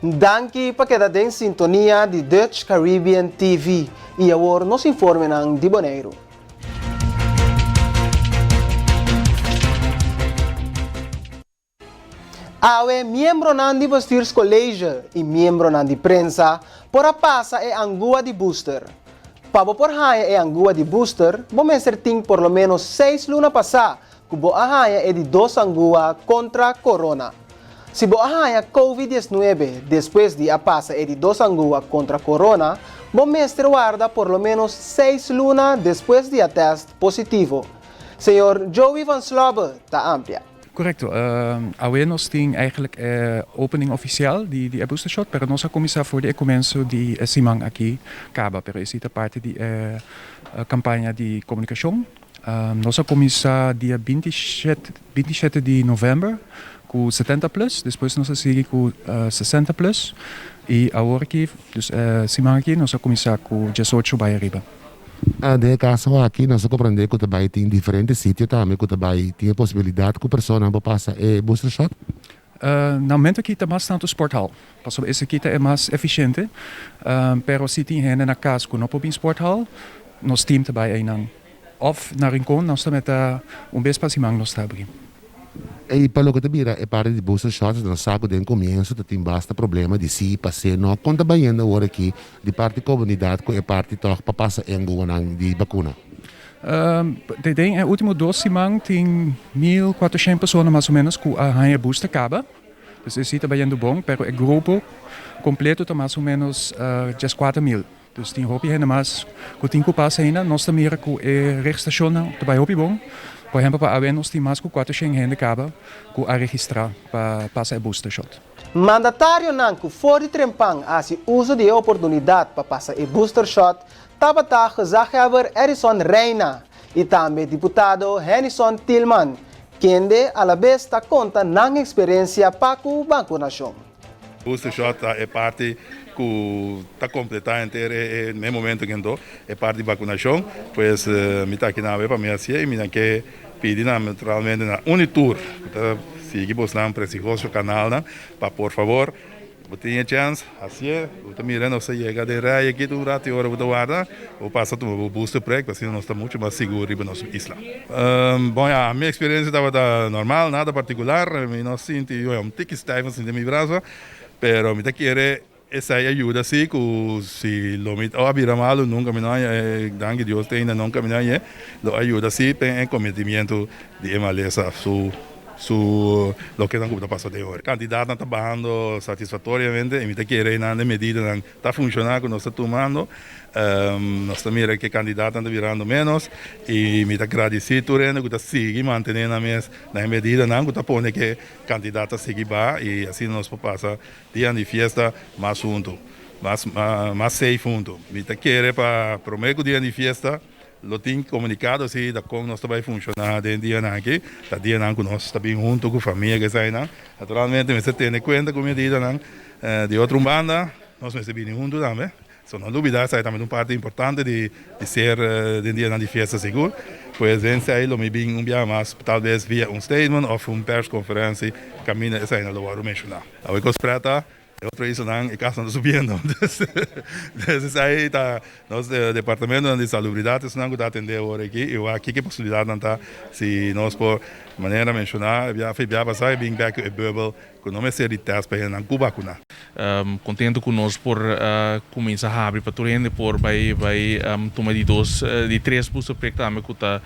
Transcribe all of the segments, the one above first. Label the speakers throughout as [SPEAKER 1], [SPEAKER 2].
[SPEAKER 1] Danki pa keda den sintonia di Dutch Caribbean TV y awor nos informenan di Boneiru. Awe miembronan di Bestuurscollege y miembronan di prensa por a pasa e angua di booster. Pa bo por haña e angua di booster, bo mester tin por lo menos seis luna pasá ku bo a haña e di dos angua kontra corona. Si bo a haña Covid diesnuebe despues di a pasa e di dos angua kontra corona, bo mester warda por lo menos seis luna despues di a tèst positivo. Señor Joey van Slobbe ta amplia.
[SPEAKER 2] Korekto. Awe nos tin eigenlijk e opening ofisial di e booster shot, pero nos a kuminsá for di e komienso di e siman aki kaba, pero esei ta parti di e kampaña di komunikashon. Nos a kuminsá dia 27 di novèmber ku 70 plus, despues nos a sigui ku 60 plus i awor aki, dus e siman aki nos a kuminsá ku 18 bai ariba.
[SPEAKER 3] Den e kaso aki nos a komprendé ku ta bai tin diferente sitio tambe ku ta bai tin e posibilidat ku personanan por pasa e booster shot.
[SPEAKER 2] Na momento aki ta mas tantu sporthal, pasobra esaki ta e mas efisiente, pero si tin hende na kas ku no por bin sporthal, nos team ta bai einan. Òf na Rincon nos ta meta un bes pa siman nos ta abri.
[SPEAKER 3] I pa loke ta bira e parti di booster shots, nos sa ku den komienso ta tin basta problema di si pa se no. Kon ta bayendo awor aki di parti komunidat ku e parti tòg pa pasa e anguanan di bakuna?
[SPEAKER 2] Den e último dos siman tin 1400 persona mas o ménos ku a haña e booster kaba. Dus esei ta bayendo bon, pero e grupo kompleto ta mas o ménos 14.000. Dus tin hopi hende mas ku tin ku pasa ainda. Nos ta mira ku e registrashonnan ta bai hopi bon. Por ehèmpel pa awe nos tin mas ku 400 hende kaba ku a registrá pa pasa e booster shot.
[SPEAKER 1] Mandatarionan ku for di trempan a hasi uso di e oportunidat pa pasa e booster shot tabata gezaghebber Edison Rijna i tambe diputado Hennyson Thielman, kende alabes ta konta nan eksperensia pa ku bakunashon.
[SPEAKER 4] Booster shot ta e parti ku ta kompletá henter e na e momento kendo e parti di bakunashon. Pues mi ta aki nan pa mi hasié i mi nan ke pidi nan naturalmente na un i tur ku ta sigui bosnan prestigioso kanalnan pa por fabor bo tin e chèns hasié. Bo ta mira nos ta yega den rei aki tur un ratu i ora bo ta warda bo pasa tuma bo booster prek pa asina nos ta muchu mas sigur riba nos isla. Bon ya, mi experiencia tabata normal, nada particular, mi no sinti, bueno, un tiki stijf a sinti den mi brasa, pero mi ta kere esai a yuda si cu si lo mi a bira malo nunca mi no haña, danki Dios te ainda nunca mi no hañ'e, lo a yuda si den e cometimiento di e malesa su su lokenan cu ta pasa den ora. Cantidadnan ta bahando satisfactoriamente y mi ta kere nan e medidanan ta funciona cu nos ta tumando. Nos ta mira ku e kandidatnan ta birando ménos i mi ta gradisí tur hende ku ta sigui mantené nan mes na e medidanan ku ta pone ku e kandidat ta sigui baha i asina nos por pasa dianan di fiesta mas huntu, mas mas safe huntu. Mi ta kere pa promé ku dianan di fiesta lo tin komunikado si ta kon nos ta bai funshoná den dianan aki, ta dianan ku nos ta bin huntu ku famia ku esainan. Naturalmente mester tene kuenta ku medidanan. Di otro un banda nos mester bini huntu tambe. So no lubida esaki tambe ta un parti importante di di ser den dianan di fiesta sigur. Pues den esei lo mi bin un biaha mas tal bes via un statement of un persconferentie caminda eseinan lo wòrdu menshoná. Awe kos preta e otro islanan e kasnan ta subiendo. Entonces esei ta nos departamentonan di salubridat esnan ku ta atendé awor aki i wak kiko e posibilidatnan ta si nos por manera menshoná e biaha biaha pasá e bin bèk ku e bùbel Ku no mester di tèst pa hendenan ku bakuná.
[SPEAKER 5] Kontentu ku nos por kuminsá habri pa tur hende por bai bai tuma di dos di tres booster prik tambe ku ta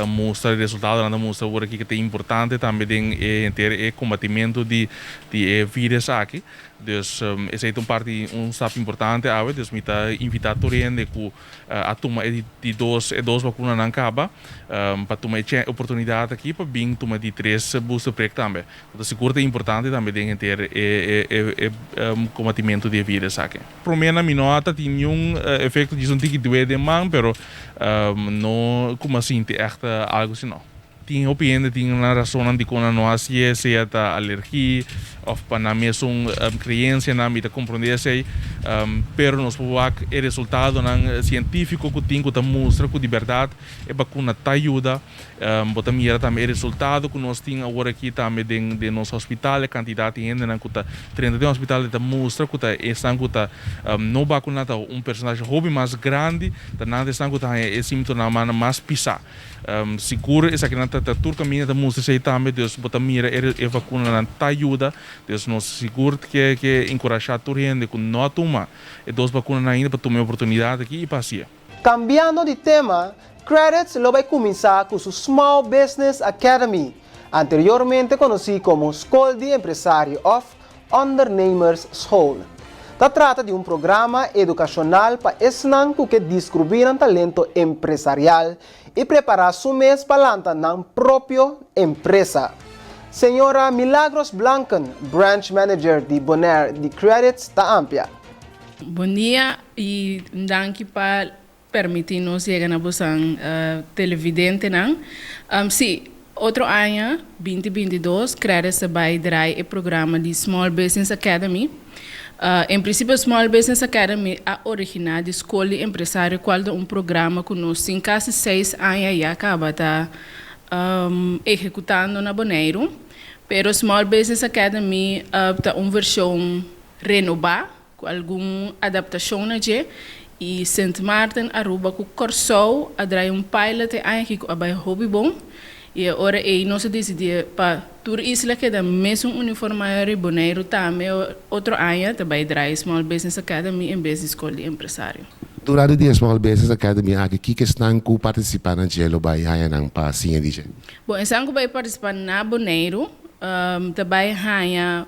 [SPEAKER 5] mustra e resultadonan ta mustra awor aki ku ta importante tambe den e henter e kombatimentu di di e virus aki. Dus esei ta un parti un stap importante awe dus mi ta invitá tur hende ku A tuma e di dos e dos bakunanan kaba pa tuma e oportunidat aki pa bin tuma di tres booster prik tambe. Ku ta sigur ta importante tambe den henter e e kombatimentu di e virus aki. Promé nan mi no a ta tin niun efekto djis un tiki due den man pero no ku mi a sinti ègt algu si no. Tin hopi hende tin nan rasonnan dikon nan no hasié, sea ta alergi Of pa nan mesun creencianan, mi ta comprende esey, pero nos por wak e resultadonan cientifico cu tin cu ta mustra cu di berdad e vacuna ta yuda. Bo ta mira tambe e resultado cu nos tin awor aki tambe den den nos hospital, e cantidad di hendenan cu ta drenta den hospital e ta mustra cu ta esnan cu ta no vacuna ta un percentahe hopi mas grandi, ta nan ta esnan cu ta haña e simptomanan mas pisa. Sigur esakinan ta ta tur kaminda ta mustra esei tambe, dus bo ta mira e e vakunanan ta yuda, dus nos sigur ke ke enkurashá tur hende ku no a tuma e dos vakunanan ainda pa tuma e oportunidat aki i pa hasié.
[SPEAKER 1] Kambiando di tema, Qredits lo bai kuminsá ku su Small Business Academy, anteriormente konosí komo Skol di Empresario òf Ondernemersschool. Ta trata di un programa edukashonal pa esnan ku ke diskubrí nan talento empresarial i prepará su mes pa lanta nan propio empresa. Señora Milagros Blanken, Branch Manager di Bonaire di Qredits ta amplia.
[SPEAKER 6] Bon dia i danki pa Permití nos yega na bosan televidentenan. Sí, otro aña, binti 22, Qredits ta bai drai e programa di Small Business Academy. En prinsipio Small Business Academy a originá di Skol di Empresario kual ta un programa ku nos tin kasi seis aña ya kaba ta ehekutando na Boneiru. Pero Small Business Academy ta un vershon renobá Ku algun adaptashon na dje i Sint Maarten, Aruba ku Kòrsou a drai un pilot e aña aki ku a bai hopi bon i e ora ei nos a disidí pa tur isla keda mesun uniformá i Boneiru tambe otro aña ta bai drai Small Business Academy en bes di Skol di Empresario.
[SPEAKER 3] Durante di e Small Business Academy aki kiko esnan ku partisipá na dje lo bai haña nan pa siña di dje?
[SPEAKER 6] Bon, esnan ku bai partisipá na Boneiru ta bai haña.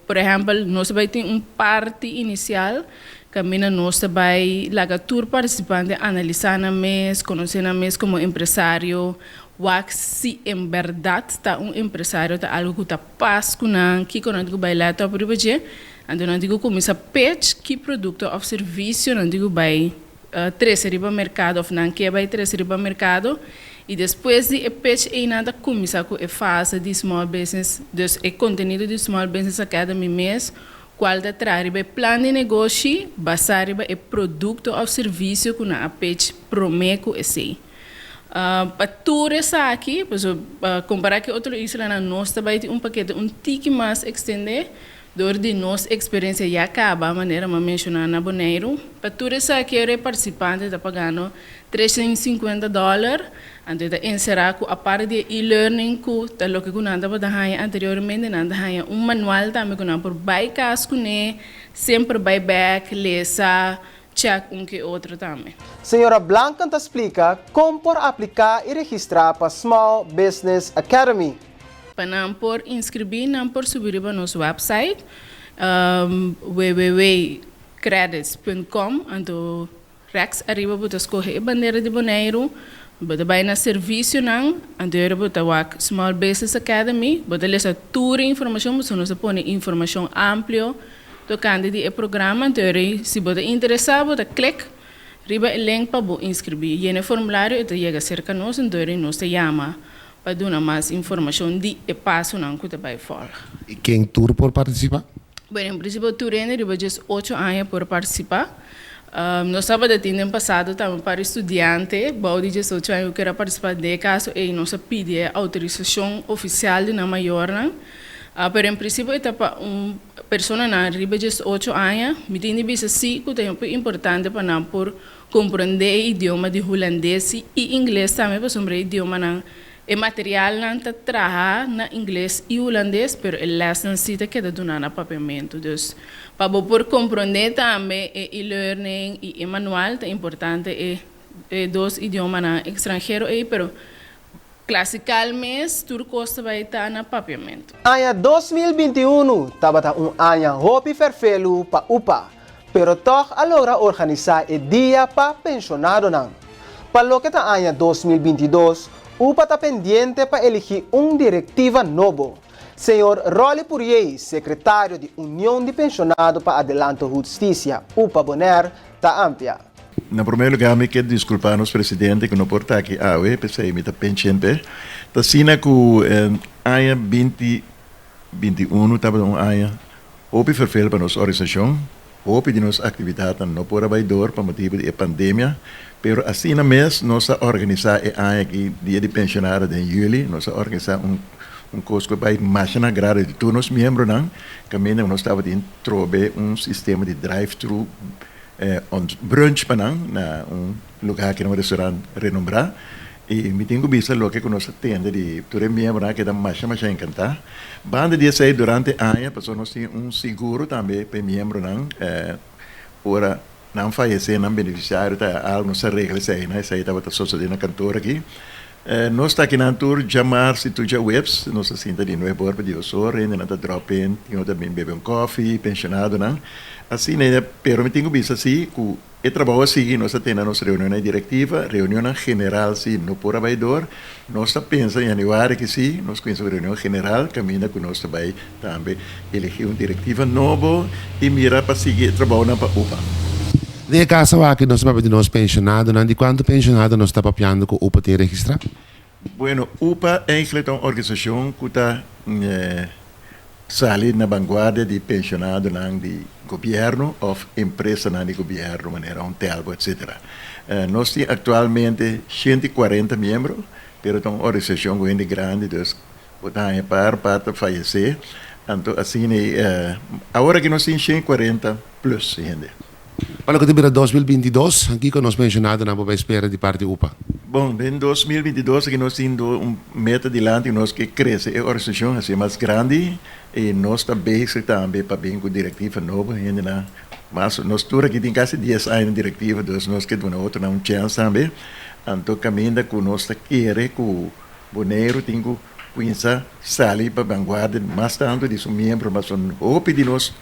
[SPEAKER 6] Por ehèmpel, nos ta bai tin un parti inisial kaminda nos ta bai laga tur partisipante analisá nan mes, konosé nan mes komo empresario, wak si en bèrdat ta un empresario ta algu ku ta pas ku nan, kiko nan tin ku bai lèt òp riba dje. Anto nan tin ku kuminsá pitch ki produkto òf servisio nan tin ku bai trese riba merkado òf nan ke bai trese riba merkado i despues di e pitch ei nan ta kuminsá ku e fase di Small Business, dus e kontenido di Small Business Academy mes kual ta traha riba e plan di negoshi basá riba e produkto òf servisio ku nan a pitch promé ku esei. Pa tur esaki, pasobra kompará ku e otro islanan nos ta bai tin un pakete un tiki mas ekstendé. Dor di nos eksperensia ya kaba, manera m'a menshoná na Boneiru, pa tur esaki e partisipante ta pagando 350 dòler, anto e ta enserá ku aparte di e e-learning ku ta loke ku nan tabata haña anteriormente, nan ta haña un manual tambe ku nan por bai kas kuné, semper bai bèk, lesa, chèk un ke otro tambe.
[SPEAKER 1] Señora Blanken ta splika kon por apliká i registrá pa Small Business Academy.
[SPEAKER 6] Pa nan por inskribí nan por subi riba nos wèpsait www.qredits punt com anto rèks ariba bo ta skohe e bandera di Boneiru, bo ta bai na servisionan anto ora bo ta wak Small Business Academy bo ta lesa tur e informashon pasobra nos ta pone informashon amplio tokante di e programa anto ora si bo ta interesá bo ta klik riba e link pa bo inskribí yena e formulario e ta yega serka nos anto ora nos ta yama pa duna mas informashon di e pasonan ku ta bai fòlg.
[SPEAKER 3] I ken tur por partisipá?
[SPEAKER 6] Bueno, en prinsipio tur hende riba djes ocho aña por partisipá. Nos tabata tin den pasado tambe par estudiante bou di 18 aña ku kier a partisipá. Den e kaso ei nos a pidi e outorisashon ofisial di nan mayornan. Pero en prinsipio e ta pa un personanan riba 18 aña. Mi tin di bisa sí ku ta hopi importante pa nan por Komprondé e idioma di hulandes i ingles tambe pasobra e idiomanan, e materialnan ta traha na ingles i hulandes pero e lèsnan sí ta keda duná na papiamentu. Dus pa bo por komprondé tambe e e-learning i e manual ta importante e e dos idiomanan ekstranhero ei pero klasikal mes tur kos ta bai ta na papiamentu.
[SPEAKER 1] Aña 2021 tabata un aña hopi ferfelu pa upa, pero tòg a logra organisá e dia pa penshonadonan. Pa loke ta aña 2022, upa ta pendiente pa eligí un direktiva nobo. Señor Rolly Puriey, sekretario di Union di Penshonado pa Adelanto Hustisia, upa Bonaire, ta amplia.
[SPEAKER 7] Na promé lugá mi ke diskulpá nos presidente ku no por ta aki awe, p'esei mi ta penshente. Ta asina ku aña binti. 21 tabata un aña hopi fervel pa nos organisashon. Hopi di nos aktividatnan no por a bai dor pa motibu di e pandemia, pero asina mes nos a organisá e aña aki Dia di Penshonado den yüli. Nos a organisá un un kos ku a bai masha na agrado di tur nos miembronan, kaminda ku nos tabatin trobe un sistema di drive-thru brunch pa nan na un lugá ku na un restaurant renombrá. I mi tin ku bisa loke ku nos a tende di tur e miembronan a keda masha masha enkantá. Banda di esei durante aña pasobra nos tin un seguro tambe pa e miembronan ora nan fayesé nan benefisiario ta algu nos a regla esei nan esei tabata sosodé na kantor aki. Nos ta akinan tur djamars i tur djaweps nos ta sinta di nuebe or pa dies or hendenan ta drop in tin otro ta bin bebe un kòfi penshonadonan asina pero mi tin ku bisa si ku E trabou a sigui, nos a tene nos reunionnan di direktiva, reunionnan general si no por a bai dor. Nos ta pensa yanüari ki si nos kuminsa ku reunion general kaminda ku nos ta bai tambe elegí un direktiva nobo i mira pa sigui e trabounan pa upa.
[SPEAKER 3] Den e kaso aki nos ta papia di nos penshonadonan. Di kuantu penshonado nos ta papiando ku upa tin registrá?
[SPEAKER 7] Bueno, upa eigenlijk ta un organisashon ku ta Sali na vanguardia di pensionadonan di gobierno of empresanan di gobierno manera un Telbo etc. Nos tin actualmente 140 miembro, pero ta un organisacion cu hende grandi dus bo ta haña par par ta fayece, anto asina awor aki nos tin 140 plus hende.
[SPEAKER 3] Pa loke ta bira 2022, kiko nos pensionadonan por bay spera di parti upa?
[SPEAKER 7] Bon, den 2022 aki nos tin un meta dilanti ku nos ke krese e organisashon hasié mas grandi i nos ta bezig tambe pa bin ku direktiva nobo, hendenan mas, nos tur aki tin kasi dies aña den direktiva dus nos ke duna otronan un chèns tambe, anto kaminda ku nos ta kere ku Boneiru tin ku kuminsá sali pa vanguardia mas tantu di su miembro, pasobra hopi di nos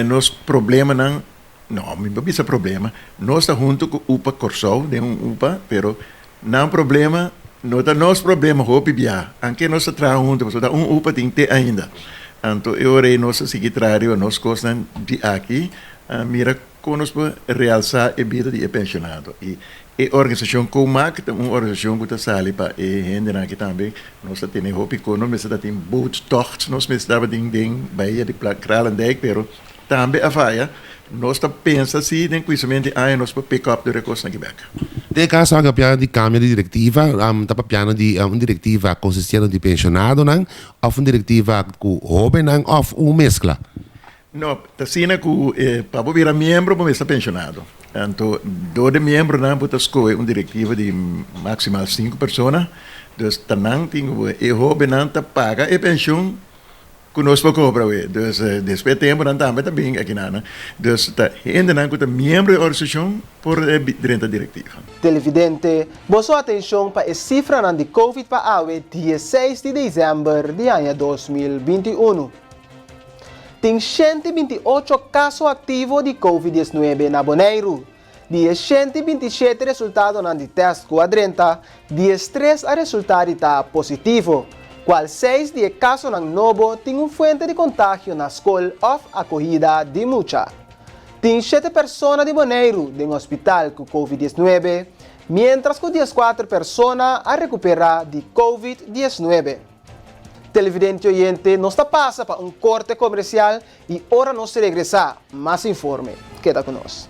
[SPEAKER 7] nos problemanan, no mi por bisa problema, nos ta huntu ku upa Kòrsou den un upa, pero nan problema no ta nos problema hopi bia, anke nos ta traha huntu pasobra ta un upa tin te ainda. Anto e ora ei nos ta sigui traha riba nos kosnan di aki, mira kon nos por realsá e bida di e penshonado. I E organisashon Comac ta un organisashon ku ta sali pa e hendenan aki tambe. Nos ta tene hopi ku nos mester ta tin boottocht, nos mester tabatin den bahia di Kralendijk, pero tambe a faya. Nos ta pensa si den kuinsamentu di aña nos por pick up tur e kosnan aki bek.
[SPEAKER 3] Den e kaso aki papiando di kambio di direktiva, ta papiando di un direktiva konsistiendo di penshonadonan òf un direktiva ku hóbennan òf un meskla?
[SPEAKER 7] No, ta asina ku pa bo bira miembro bo mester penshonado. Anto dor di miembronan bo ta skohe un direktiva di maksimal sinku persona. Dus ta nan tin ku e hóbennan ta paga e penshon ku nos por kobra awe. Dus despues di tempu nan tambe ta bin akinan. Dus ta hendenan ku ta miembro di e organisashon por drenta direktiva.
[SPEAKER 1] Televidente, boso atenshon pa e sifranan di Covid pa awe 16 di desèmber di aña 2021. Tin 128 kaso aktivo di Covid 19 na Boneiru. Di e 127 resultadonan di tèst ku a drenta, 13 a resultá di ta positivo, kual seis di e kasonan nobo tin un fuente di kontagio na skol òf akohida di mucha. Tin shete persona di Boneiru den hospital ku Covid 19, miéntras ku 14 persona a rekuperá di Covid 19. Televidente oyente, nos ta pasa pa un korte komersial i ora nos regresá, mas informe. Keda ku nos.